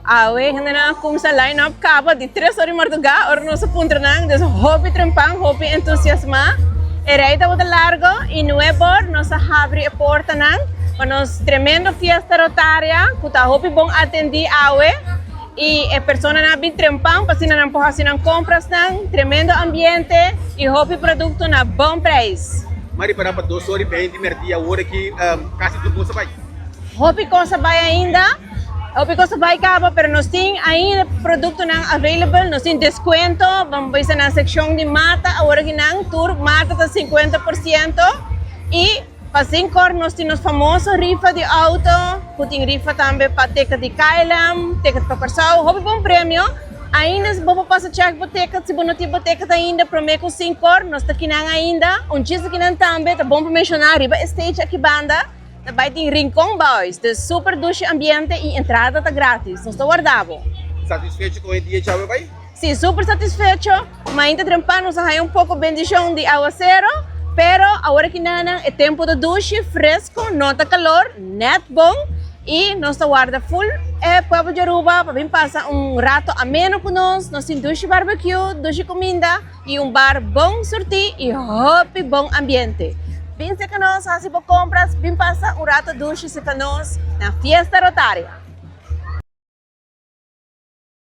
Awe hendenan a kumsa line up kaba di tres or di marduga ora nos a puntra nan, dus hopi trempan, hopi entusiasma. E rei tabata largo y nuebor nos a habri e portanan pa nos tremendo fiesta rotaria cu ta hopi bon atendi awe y e personanan a bin trempan pa asina nan por haci nan comprasnan, tremendo ambiente y hopi producto na bon prijs. Mari para pa dos or y media di merdia awor aki casi tur cos a bay. Hopi cos a bay ainda. Hopi cos a bay caba pero nos tin ainda productonan available, nos tin descuento, ban bisa na seccion di mata awor aki nan tur mata ta 50% y pa Zincor nos tin nos famoso rifa di auto cu tin rifa tambe pa ticket di KLM, ticket pa Corsou, hopi bon premio. Ainda bo por pasa check bo ticket si bo no tin bo ticket ainda prome cu Zincor nos ta kinan ainda, un chis di kinan tambe ta bon pa menciona riba e stage aki banda. Ta bai tin Rincon Boys, dus super dushi ambiente y entrada ta gratis. Nos ta warda bo. Satisfecho con e dia djawe bai? Si, super satisfecho. Mainta trempan nos a haya un poco bendicion di awacero, pero awor aki nanan e tempo ta dushi, fresco, no ta calor, net bon y nos ta warda full e pueblo di Aruba pa bin pasa un rato ameno cu nos. Nos tin dushi barbecue, dushi cuminda. Y un bar bon surti y hopi bon ambiente. Bin cerca nos haci bo compras, bin pasa un rato dushi cerca nos na Fiesta Rotaria.